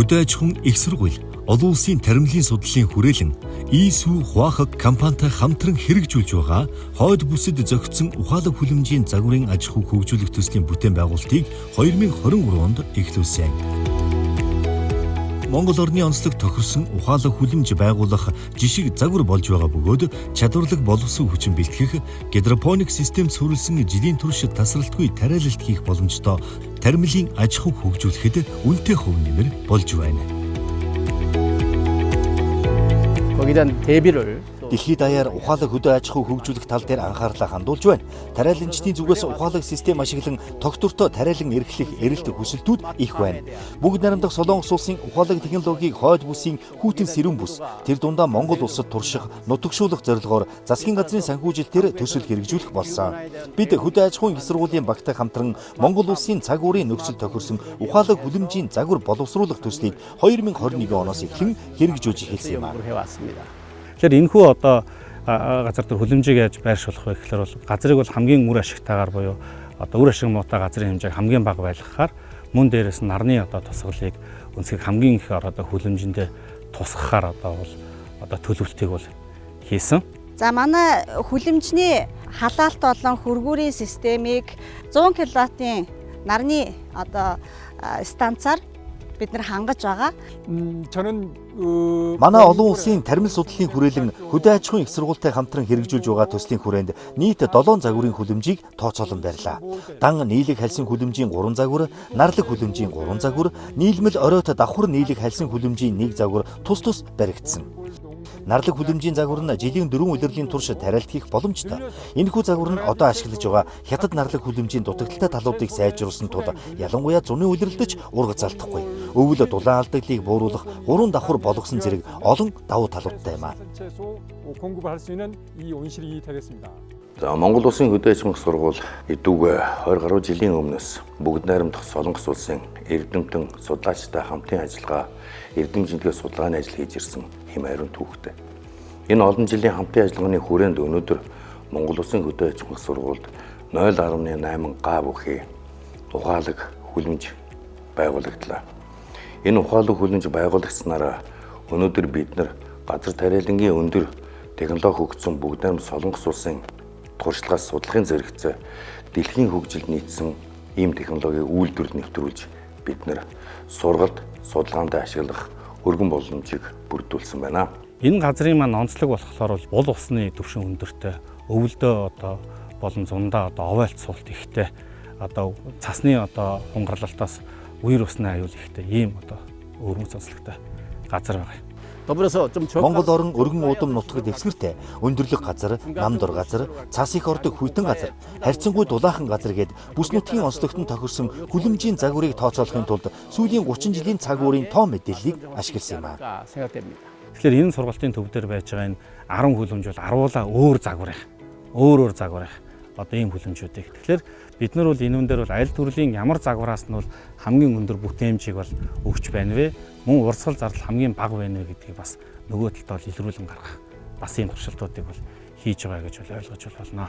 Хөдөө аж ахуйн их сургууль олон улсын таримлын судлалын хүрээлэн Исүү Хуахаг компанитай хамтран хэрэгжүүлж байгаа хойд бүсэд зохицсон ухаалаг хүлэмжийн загварын аж ахуйг хөгжүүлэх төслийн бүтээн байгуулалтыг 2023 онд эхлүүлсэн. Монгол орны онцлог тохирсон ухаалаг хүлэмж байгуулах жишиг загвар болж байгаа бөгөөд чадварлаг боловсон хүчин бэлтгэх, гидропоник системд суурилсан жилийн турш тасралтгүй тариалалт хийх боломжтой таримлын аж ахуйг хөгжүүлэхэд үнэтэй хувь нэмэр болж байна. 거기에 대한 대비를 Дэлхийд даяар ухаалаг хөдөө аж ахуйг хөгжүүлэх тал дээр анхаарлаа хандуулж байна. Тариаланчдын зүгээс ухаалаг систем ашиглан тогтвортой тариалан эрхлэх эрэлт хүсэлтүүд их байна. Бүгд найрамдах Солонгос улсын ухаалаг технологиг хойд бүсийн хүйтэн сэрүүн бүс тэр дундаа Монгол улсад турших, нутагшуулах зорилгоор засгийн газрын санхүүжилтээр төсөл хэрэгжүүлэх болсон. Бид хөдөө аж ахуйн их сургуулийн багтай хамтран Монгол улсын цаг уурын нөхцөл тохирсон ухаалаг хүлэмжийн загвар боловсруулах төслийг 2021 оноос эхлэн хэрэгжүүлж эхэлсэн юм а. 연구를 해왔습니다. Тэгэхээр энэхүү одоо газар дээр хүлэмжийг яаж байршуулах вэ гэхээр бол газрыг бол хамгийн үр ашигтайгаар буюу одоо үр ашиг муутай газрын хэмжээг хамгийн бага байлгахаар мөн дээрээс нь нарны одоо тусгалыг өнцгийг хамгийн ихээр одоо хүлэмжиндээ тусгахаар одоо бол одоо төлөвлөлтийг бол хийсэн. За манай хүлэмжний халаалт болон хөргүүрийн системийг 100 кВт-ийн нарны одоо станцаар бид нар хангаж байгаа. 저는 Манай олон улсын таримл судлалын хүрээлэн хөдөө аж ахуйн их сургуультай хамтран хэрэгжүүлж байгаа төслийн хүрээнд нийт 7 загварын хүлэмжийг тооцоолон барьлаа. Дан нийлэг хальсын хүлэмжийн 3 загвар, нарлаг хүлэмжийн 3 загвар, нийлмэл оройт давхар нийлэг хальсын хүлэмжийн 1 загвар тус тус баригдсан. Нарлаг хүлэмжийн загвар нь жилийн 4 улирлын турш тариалт хийх боломжтой. Энэхүү загвар нь одоо ашиглаж байгаа хятад нарлаг хүлэмжийн дутагдалтай талуудыг сайжруулсан тул ялангуяа зуны улиралд ч ургац алдахгүй. Өвөл дулаан алдагдлыг бууруулах 3 давхар болгосон зэрэг олон давуу талуудтай юм а. 최소 공급을 할 수 있는 이 온실이 되겠습니다. За Монгол Улсын хөдөө аж ахуйн сургууль эдүүгээ 20 гаруй жилийн өмнөөс бүгд найрамдах Солонгос улсын эрдэмтэн судлаачтай хамтын ажиллагаа, эрдэм жинлэгээ судалгааны ажил хийж ирсэн хэм ариун түүхтэй. Энэ олон жилийн хамтын ажиллагааны хүрээнд өнөөдөр Монгол Улсын хөдөө аж ахуйн сургуульд 0.8 га бүхий ухаалаг хүлэмж байгуулагдлаа. Энэ ухаалаг хүлэмж байгуулагдсанаараа өнөөдөр бид нар газар тариалангийн өндөр технологи хөгжсөн бүгд найрамдах Солонгос улсын туршлагаас судлахын зэрэгцээ дэлхийн хөгжилд нийцсэн ийм технологиг үйлдвэрлэлд нэвтрүүлж бид нар сургалт, судалгаанд ашиглах өргөн боломжийг бүрдүүлсэн байна. Энэ газрын маань онцлог болохоор бол бул усны түвшин өндөртэй, өвөлдөө одоо болон зундаа одоо овойлт суулт ихтэй, одоо цасны одоо хунгарлалтаас үер усны аюул ихтэй ийм одоо өвөрмөц онцлогтой газар байгаа юм. 더불어서 좀 Монгол орон өргөн уудам нутаг дэвсгэртэй өндөрлөг газар, нам дор газар, цас их ордог хүйтэн газар, харьцангуй дулаахан газар гээд бүс нутгийн онцлогт нь тохирсон хүлэмжийн загварыг тооцоолохын тулд сүүлийн 30 жилийн цаг уурын тоо мэдээллийг ашигласан юм а. 생각됩니다. Тэгэхээр энэ сургалтын төв дээр байж байгаа энэ 10 хүлэмж бол аруулаа өөр загвар их. Өөр өөр загвар их. Одоо ийм хүлэмжүүдийг. Тэгэхээр бид нар бол энэ үн дээр бол аль төрлийн ямар загвараас нь бол хамгийн өндөр бүтээмжийг бол өгч байна вэ? Мөн урсгал зардал хамгийн бага байна вэ гэдгийг бас нөгөө талд бол илрүүлэн гаргах бас ийм туршилтуудыг бол хийж байгаа гэж бол ойлгож болно.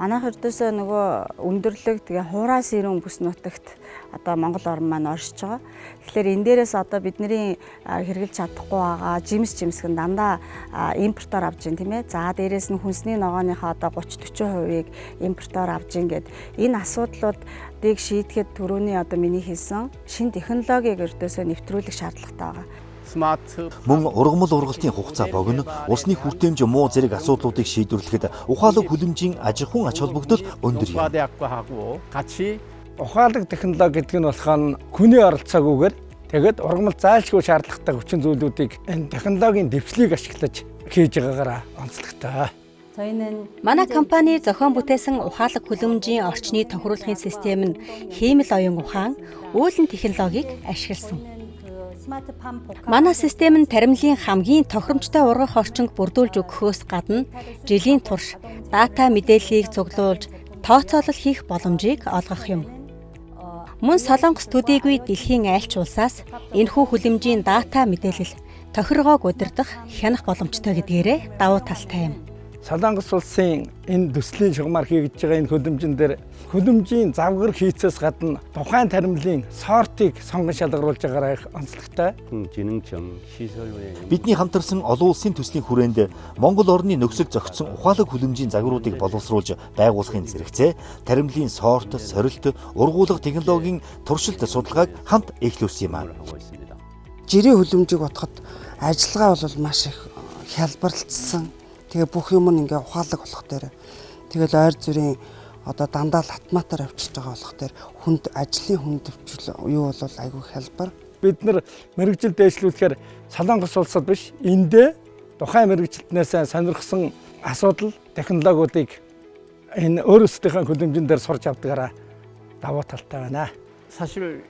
Манайх ердөөсөө нөгөө өндөрлөг тэгээ хуурай сэрүүн бүс нутагт одоо Монгол орн маань оршиж байгаа. Тэгэхээр энэ дээрээс одоо бидний хэрэглэж чадахгүй байгаа жимс жимсгэн дандаа импортоор авч ийн, тийм ээ. За дээрээс нь хүнсний ногооныхоо одоо 30 40%-ийг импортоор авч ийн гэд энэ асуудлуудыг шийдэхэд түрүүний одоо миний хэлсэн шинэ технологиг ердөөсөө нэвтрүүлэх шаардлагатай байгаа. 스마트 Мөн ургамал ургалтын хугацаа богино, усны хүртээмж муу зэрэг асуудлуудыг шийдвэрлэхэд ухаалаг хүлэмжийн аж ахуйн ач холбогдол өндөр юм. 대학과 하고 같이 Ухаалаг технологи гэдэг нь болохоор хүний оролцоогүйгээр тэгээд ургамал зайлшгүй шаардлагатай хүчин зүйлүүдийг энэ технологийн дэвшлийг ашиглаж хийж байгаагаараа онцлогтой. Манай компани зохион бүтээсэн ухаалаг хүлэмжийн орчны тохируулахын систем нь хиймэл оюун ухаан, үүлэн технологиг ашигласан. Манай систем нь таримлын хамгийн тохиромжтой ургах орчинг бүрдүүлж өгөхөөс гадна жилийн турш дата мэдээллийг цуглуулж тооцоолол хийх боломжийг олгох юм. Мөн Солонгос төдийгүй дэлхийн аль ч улсаас энэхүү хүлэмжийн дата мэдээлэл тохиргоог удирдах, хянах боломжтой гэдгээрээ давуу талтай юм. Солонгос улсын энэ төслийн шугамар хийгдэж байгаа энэ хөлөмжин дээр хөлөмжийн завгар хийцээс гадна тухайн таримлын сортыг сонгон шалгаруулж байгаараа их онцлогтой. Бидний хамтарсан олон улсын төслийн хүрээнд Монгол орны нөхцөл зохицсон ухаалаг хөлөмжийн загваруудыг боловсруулж байгуулахын зэрэгцээ таримлын сорт, сорилт, ургуулга технологийн туршилт судалгааг хамт эхлүүлсэн юм аа. Жирийн хөлөмжийг бодоход ажиллагаа бол маш их хялбарлцсан. Тэгээ бүх юм нь ингээ ухаалаг болох дээр. Тэгэл ойр зүрийн одоо дандаа л автоматар авчирч байгаа болох дээр хүнд ажлын хүндөвчл юу бол айгүй хялбар. Бид нар мэргэжил дээшлүүлэхээр Солонгос улсад биш, эндээ тухайн мэргэжилтнээс сонирхсан асуудал технологиудыг энэ өөрсдийнхээ хөлөмжин дээр сурч авдгаараа давуу талтай байна. 사실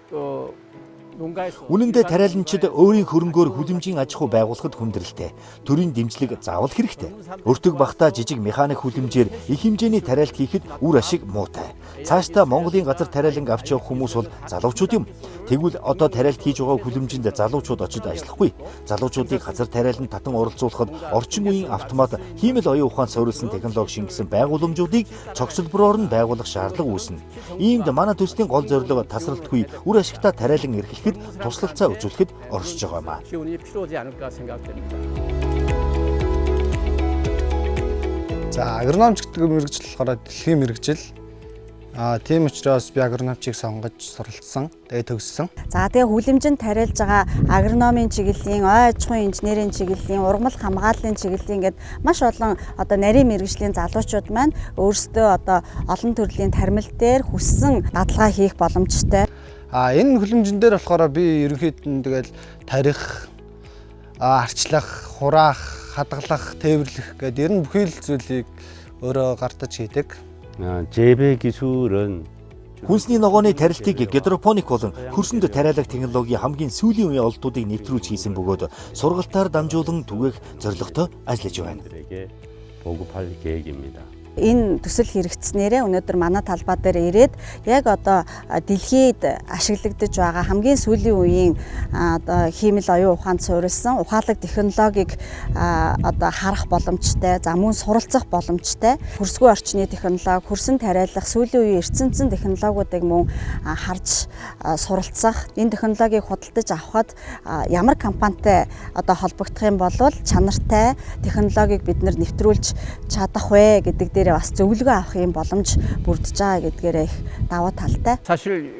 Үнэн дээр тариаланчид өөрийн хөрөнгөөр хүлэмжийн аж ахуй байгуулахад хүндрэлтэй. Төрийн дэмжлэг заавал хэрэгтэй. Өртөг багтаа жижиг механик хүлэмжээр их хэмжээний тариалт хийхэд үр ашиг муутай. Цаашдаа Монголын газар тариаланг авч явах хүмүүс бол залуучууд юм. Тэгвэл одоо тариалт хийж байгаа хүлэмжинд залуучууд очиж ажиллахгүй. Залуучуудыг газар тариаланд татан оролцуулахад орчин үеийн автомат, хиймэл оюун ухаанд суурилсан технологи шингэсэн байгууламжуудыг цогцлбороор нь байгуулах шаардлага үүснэ. Иймд манай төслийн гол зорилго тасралтгүй үр ашигтай тариалан эрхлэхэд туслалцаа үзүүлэхэд оршиж байгаа юм аа. За, агрономч гэдэг мэргэжил болохоор дэлхийн мэргэжил. Тийм учраас би агрономчийг сонгож суралцсан. Тэгээ төгссөн. За, тэгээ хүлэмжинд тариалж байгаа агрономын чиглэлийн, ой аж ахуйн инженерийн чиглэлийн, ургамал хамгааллын чиглэлийн гээд маш олон одоо нарийн мэргэжлийн залуучууд маань өөрсдөө одоо олон төрлийн тармил дээр хүссэн дадлага хийх боломжтой. Энэ хөлөмжин дээр болохоор би ерөнхийд нь тэгэл тарих, арчлах, хураах, хадгалах, тээвэрлэх гэдэг ер нь бүхий л зүйлийг өөрөө гартаж хийдэг. 재배 기술은 Хүнсний ногооны тарилтыг гидропоник болон хөрсөнд тариалах технологийн хамгийн сүүлийн үеийн олдтуудыг нэвтрүүлж хийсэн бөгөөд сургалтаар дамжуулан түгээх зорилготой ажиллаж байна. 보급할 계획입니다. Энэ төсөл хэрэгжснээрээ өнөөдөр манай талбай дээр ирээд яг одоо дэлхийд ашиглагдаж байгаа хамгийн сүүлийн үеийн одоо хиймэл оюун ухаанд суурилсан ухаалаг технологиг одоо харах боломжтой, за мөн суралцах боломжтой, хөрсгүй орчны технологи, хөрсөн тариалах сүүлийн үеийн эрчимцэн технологиудыг мөн харж суралцах, энэ технологиг худалдаж авахад ямар компанитай одоо холбогдох юм бол чанартай технологиг бид нар нэвтрүүлж чадах вэ гэдэг дээр бас зөвлөгөө авах юм боломж бүрдэж байгаа гэдгээрээ их давуу талтай. 사실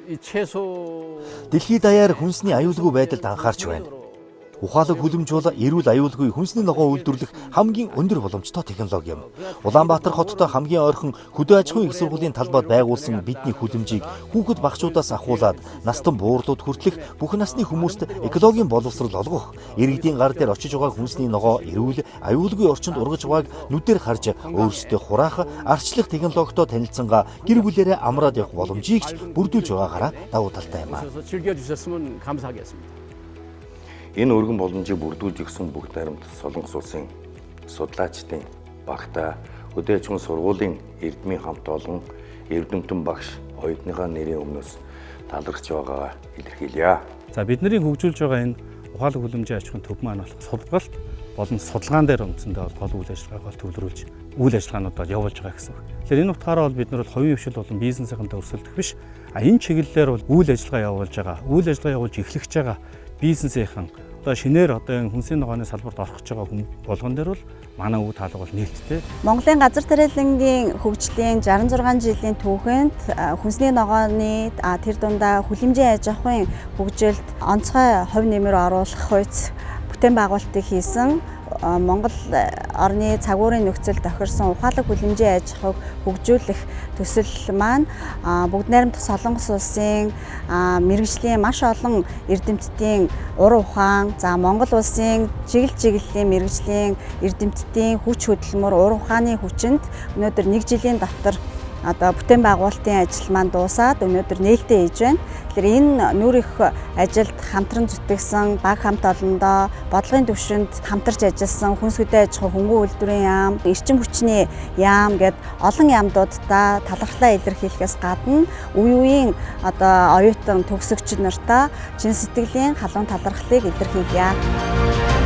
이 채소 Дэлхийд даяар хүнсний аюулгүй байдалд анхаарч байна. Ухаалаг хүлэмж бол эрүүл аюулгүй хүнсний ногоо үйлдвэрлэх хамгийн өндөр боломжтой технологи юм. Улаанбаатар хоттой хамгийн ойрхон хөдөө аж ахуйн их сургуулийн талбайд байгуулсан бидний хүлэмжийг хүүхэд багчуудаас ахуулаад настан буурлууд хүртэлх бүх насны хүмүүст экологийн боловсрол олгох, иргэдийн гар дээр очиж байгаа хүнсний ногоо эрүүл аюулгүй орчинд ургаж байгааг нүдээр харж өөрсдөө хураах, арчлах технологитой танилцсангаа гэр бүлээрээ амраад явах боломжийг ч бүрдүүлж байгаагаараа давуу талтай юм аа. 즐겨주셨으면 감사하겠습니다. Энэ өргөн боломжийг бүрдүүлж өгсөн бүгд найрамд Солонгос улсын судлаачдын багтаа хөдөө аж ахуйн сургуулийн эрдмийн хамт олон эрдэмтэн багш оюутныхаа нэрийн өмнөөс талархаж байгаагаа илэрхийлье. За, бидний хөгжүүлж байгаа энэ ухаалаг хүлэмжийн аж ахуйн төв маань болох сургалт болон судалгаан дээр үндсэндээ бол гол үйл ажиллагааг бол төвлөрүүлж үйл ажиллагаанууд бол явуулж байгаа гэсэн үг. Тэгэхээр энэ утгаараа бол бид нар бол хувийн хвшил болон бизнесийнхэнтэй өрсөлдөх биш. А энэ чиглэлээр бол үйл ажиллагаа явуулж байгаа, үйл ажиллагаа явуулж эхлэж байгаа бизнесийнхэн одоо шинээр одоо энэ хүнсний ногооны салбарт орох гэж байгаа хүн болгон дээр бол манай үе таалга бол нээлттэй. Монголын газар тариалангийн хөгжлийн 66 жилийн түүхэнд хүнсний ногооны тэр дундаа хүлэмжийн аж ахуйн хөгжилд онцгой хувь нэмэр оруулах хувьд бүтээн байгуулалтыг хийсэн Монгол орны цагуурын нөхцөлд тохирсон ухаалаг хүлэмжийн аж ахуйг хөгжүүлэх төсөл маань бүгд найрамдах Солонгос улсын мэргэжлийн маш олон эрдэмтдийн ур ухаан, за Монгол улсын чиглэл чиглэлийн мэргэжлийн эрдэмтдийн хүч хөдөлмөр, ур ухааны хүчинд өнөөдөр нэг жилийн дотор одоо бүтээн байгуулалтын ажил маань дуусаад өнөөдөр нээлттэй хийж байна. Тэгэхээр энэ нүүр их ажилд хамтран зүтгэсэн баг хамт олондоо бодлогын түвшинд хамтарч ажилласан хүнс хөдөө аж ахуй хөнгөн үйлдвэрийн яам, эрчим хүчний яам гэд олон яамдуудаа талархлаа илэрхийлэхээс гадна үе үеийн одоо оюутан төгсөгч нартаа чин сэтгэлийн халуун талархлыг илэрхийлье.